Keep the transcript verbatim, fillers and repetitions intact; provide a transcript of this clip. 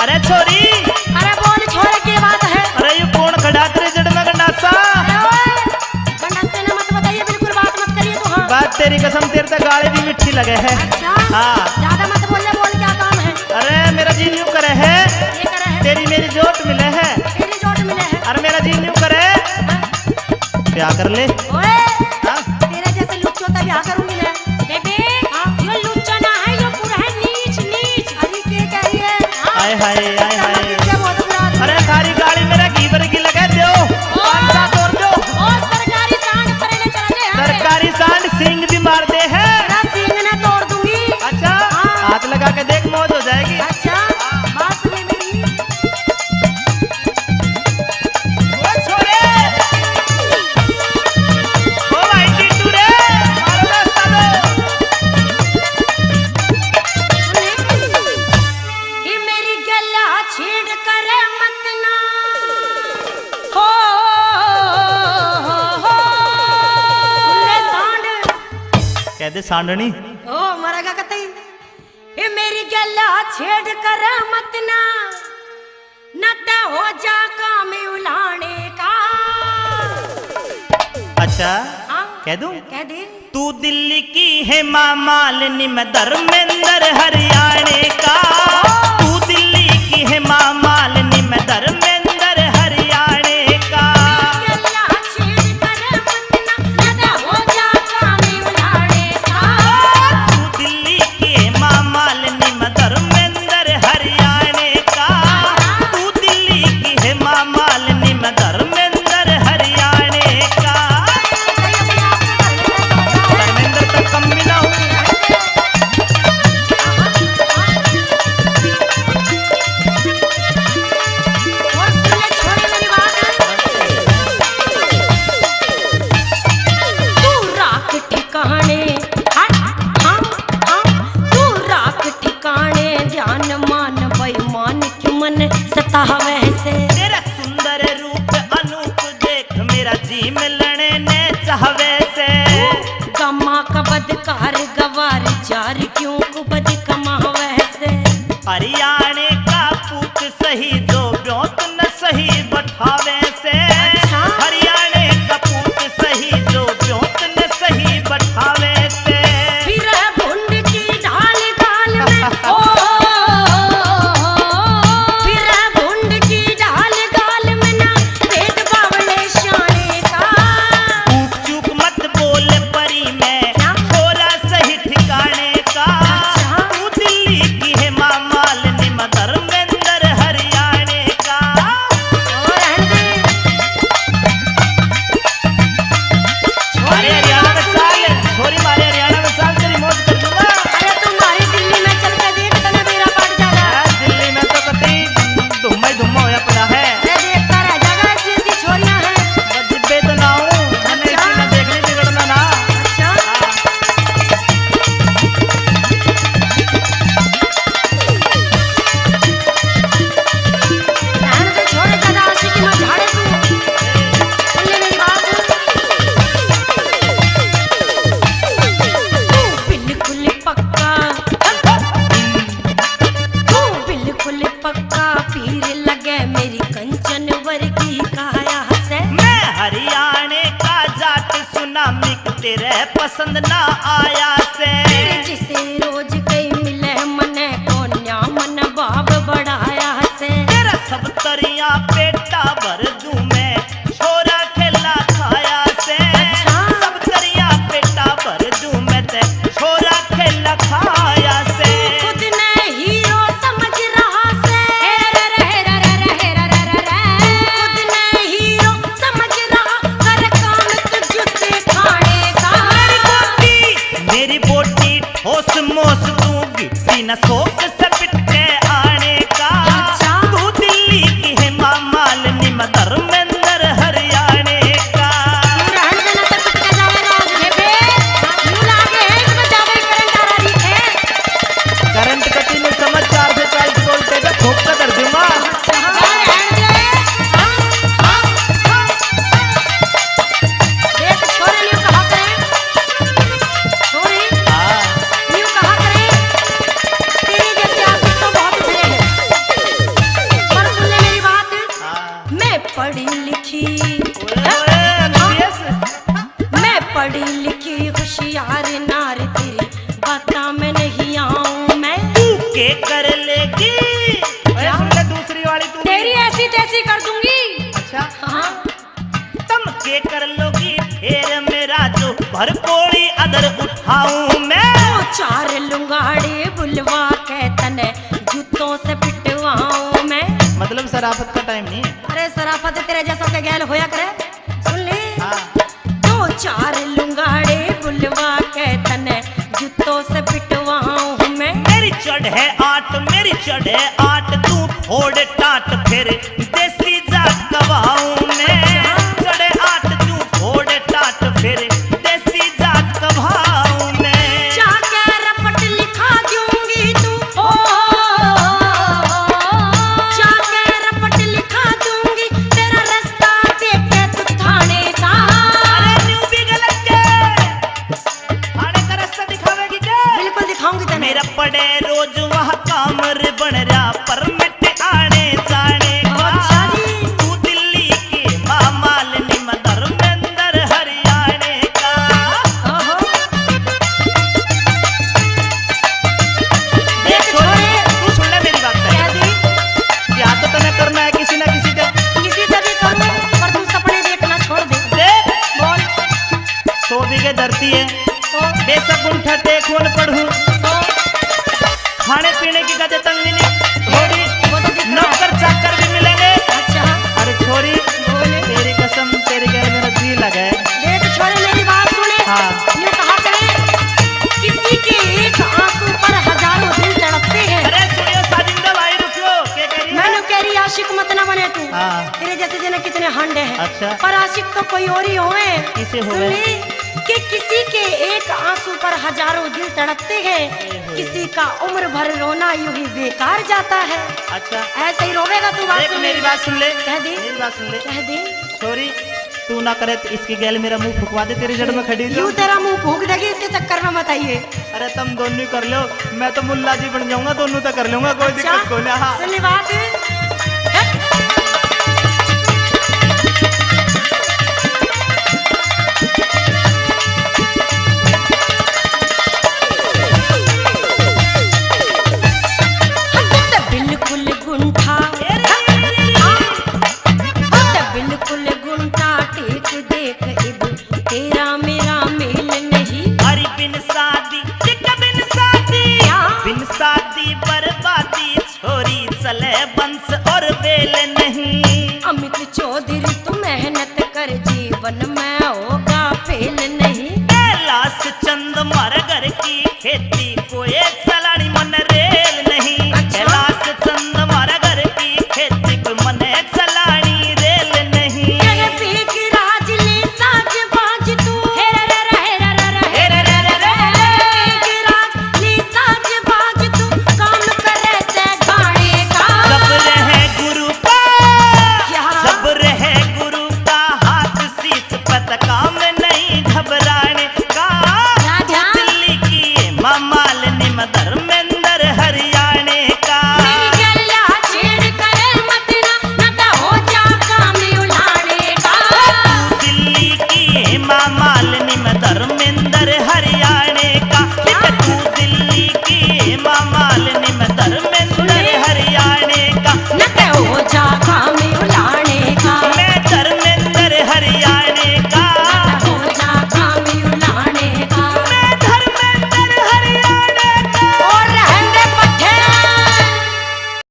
अरे छोरी। अरे बोल छोरे, के बात है? अरे ये कौन खड़ा तेरे जड़ में गंडासा? अरे ओए, गंडासे ने मत बताइए, बिल्कुल बात मत करिए तू, हाँ। बात तेरी कसम, तेरे ते गाली भी मीठी लगे है। अच्छा। हाँ। ज्यादा मत बोल ले, बोल क्या काम है? अरे मेरा जी न्यू करे है। ये करे है। तेरी मेरी जोट मिले है। तेरी जोट मिले है। अरे मेरा जी न्यू करे। हाँ। ब्याह कर ले। ओए, हाँ? तेरे जैसे लुच्चों से ब्याह करूंगी मैं। बेबे, हाँ? यो लुच्चा ना है, यो पूरा है नीच, नीच। अरे, के कह रही है? हाँ? हाय, हाय, हाय, हाय। इसका मतलब क्या बहुत बुरा आदमी अरे, है। थारी गाली मेरा घी बरगी लगा दो। ओ, पाँच सात और दो। ओ, सरकारी सांड पर ने चला जाए, हाँ। सरकारी सांड सिंग भी मार दे है। तेरा सींग ना तोड़ दूंगी। अच्छा? हाँ। हाथ लगा के देख, मौज हो जाएगी। अच्छा? बात सुने मेरी। ओ छोरे! ओ भाई टिट्टू रे! मारो रास्ता दो। ये मेरी गला छेड़ कर मत ना। हो, हो, हो। सुन ले सांड। कह दे सांडनी। ओ, मरेगा कतई। हे मेरी गला छेड़ कर मत ना, न ते हो जा काम उलाने का। अच्छा, हाँ। कह दूं? कह दे। तू दिल्ली की हेमा मालिनी, मैं धर्मेंद्र हरियाणे का। तू दिल्ली की हेमा मालिनी, मैं धर्मेंद्र हरियाणे का। गला छेड़ कर मत ना, न ते हो जा काम उलाने का। तू दिल्ली की हेमा मालिनी, मैं धर्मेंद्र हरियाणे का। तू दिल्ली की हेमा मालिनी, मैं धर्मेंद्र हरियाणे का। धर्मेंद्र तक कम भी ना हूँ। और सुन ले छोरे मेरी बात। तू राख ठिकाने, हट, हाँ, हाँ। तू राख ठिकाने, ध्यान मान बेईमान क्यों मन सतावे से। तेरा सुंदर रूप अनूप देख, मेरा जी मिलने ने चाहवे से। गमा का बदकार गवार चार, क्यों कुबद कमावे से। हरियाणे का पूत सही, जो ब्योंत न सही बठावे से। अच्छा। हरियाणे का पूत सही, जो ब्योंत न सही बठावे से। फिर भुंड की ढाल गाल में, ओ, फिर भुंड की ढाल गाल में ना, भेद बावले शाने का। चूक चूक मत बोल परी मैं, क्या? छोरा सही ठिकाने का। अच्छा। तू दिल्ली की हेमा मालिनी, मैं धर्मेंद्र हरियाणे का। ओ, रहने दे। छोरी मारे हरियाणा में चाल, छोरी मारे हरियाणा में चाल, तेरी मौज कर दूंगा। अरे तू मारी दिल्ली में चल के देख, तने मेरा पट जाएगा। यार, दिल्ली में तो कभी धुम्मा ही धुम्मा होया पड़ा है। अरे देखता रह जाएगा, ऐसी ऐसी छोरियां हैं। बस जिब्बे तो ना हूँ, मैंने अच्छा। इसी में देखनी बिगड़ना ना। अच्छा। हाँ। रहने दे छोरे, ज्यादा आशिकी मत झाड़े तू। सुन ले मेरी बात। तू बिल्कुल पक्का, तू बिल्कुल पक्का पीर लगे मेरी कंचन वर्गी काया से। मैं हरियाणे का जाट सुना, मिक तेरे पसंद ना आया से। फिर जिसे रोज कई मिले मने कोन्या, मन भाव बढ़ाया से। तेरा सब तरिया पेटा भर दूं मैं, छोरा खेला खाया से। अच्छा। सब तरिया पेटा भर दूं मैं ते, छोरा खेला खाया से। खुद ने हीरो समझ रहा से। हे रे रे हे रे रे हे रे रे रे रे। खुद ने हीरो समझ रहा, कर काम तो जूते खाने का। मेरी बोटी, मेरी बोटी ठोस मोस तू गिट्टी न सोच से पिट के आने का। अच्छा। तू दिल्ली की हेमा मालिनी, मैं धर्मेंद्र हरियाणे का। तू रहन देना तो पिट के जावे राज। ये बे, यूं लागे है इसमें ज्यादा ही करंट आ रही है। करंट कटी में समझ, चार सौ चालीस वोल्ट है, फूंक के धर दूंगा। हाँ, रहन दे। हाँ, हाँ, हाँ। देख, छोरे न्यू कहा करे, छोरे हाँ। न्यू कहा करे, तेरे जैसे आशिक अरे पोली अदर उठाऊं मैं। दो चार लुंगाड़े बुलवा के तने जूतों से पिटवाऊं मैं। मतलब शराफत का टाइम नहीं है। अरे शराफत तेरे जैसा के गैल होया करे। सुन ले। हाँ। दो चार लुंगाड़े बुलवा के तने जूतों से पिटवाऊं मैं। मेरी चढ़ है आठ, मेरी चढ़ है आठ, तू फोड़ टाट फिर देसी जात कवाऊं मैं। अच्छा। चढ़े आठ, तू फोड़ टाट फिर देसी जात कवाऊं मैं। जाके रपट लिखा दूंगी तू, ओ, जाके रपट लिखा दूंगी, तेरा रास्ता देख के तू थाने का। अरे न्यू भी गलत के। थाने का रास्ता दिखावेगी क्या? बिल्कुल दिखाऊंगी तने। मेरा पड़े रोज वहाँ काम रे बन रहा परमिट आने जाने का। अच्छा जी। तू दिल्ली की माँ मालिनी, मैं धर्मेंद्र हरियाणे का। ओहो। देख देख छोरे, छोरे। तू सुन ले मेरी बात पहले। क्या जी? ब्याह तो तने करना है किसी ना किसी का। किसी का भी करूँ, पर तू सपने देखना छोड़ दे। देख। बोल। सौ बीघे धरती है, तो? बेशक गुंठा टेक हो न पढ़ूं। तो? खाने पीने की कदे तंगी नहीं होगी, वो तो दिख रहा है। नौकर चाकर भी मिलेंगे। अच्छा। अरे छोरी, बोले। तेरी कसम, तेरी गैल मेरा जी लगा है। देख छोरे, मेरी बात सुने। हाँ। यूं कहा करे, किसी के एक आंसू पर हजारों दिल तड़पते हैं। अरे सुनियो साजिंदा भाई, रुकियो, क्या कह रही है? मैं यूं कह रही, आशिक मत ना बने तू। हाँ। तेरे जैसे जने कितने हांडे हैं। अच्छा। पर आशिक तो कोई और ही होवे। किसे होवे? सुन ले कि किसी के एक आंसू पर हजारों दिल तड़पते हैं, ओए होए। किसी का उम्र भर रोना यूं ही बेकार जाता है। अच्छा। ऐसे ही रोवेगा तू, बात देख, सुन ले। मेरी बात सुन ले। कह दे। मेरी बात सुन ले। कह दे। छोरी, तू ना करे तो इसकी गैल मेरा मुंह फुकवा दे, तेरी जड़ में खड़ी जो। यूं तेरा मुंह फूक देगी, इसके चक्कर में मत आइए। अरे तुम दोनों ही कर लो, मैं तो मुल्ला जी बन जाऊंगा, दोनों तो कर लूंगा, कोई अच्छा? दिक्कत कोई ना। हाँ। सुन ले बात। बिल्कुल गुंठा, हाँ, बिल्कुल गुंठा टेक देख इब तेरा मेरा मेल नहीं। अरे बिन शादी, देख बिन शादी, क्या? बिन शादी बर्बादी, छोरी चले वंश और वेल नहीं। अमित चौधरी तू मेहनत कर, जीवन में होगा फेल नहीं। कैलाश चंद मारे घर की खेती, कोई चलानी मन रेल नहीं। अच्छा। कैलाश चंद मारे घर की खेती, कोई मन चलानी रेल नहीं। तेरे पीक राज ले साज बाज तू। हे रे रे रे, हे रे रे रे, हे रे रे रे। पीक राज ले साज बाज तू, काम करे से गाने का। जब रहे गुरु का, क्या? जब रहे गुरु का हाथ शीश पे, काम नहीं घबराने का। राजा। दिल्ली की माँ मालिनी, मैं धर्मेंद्र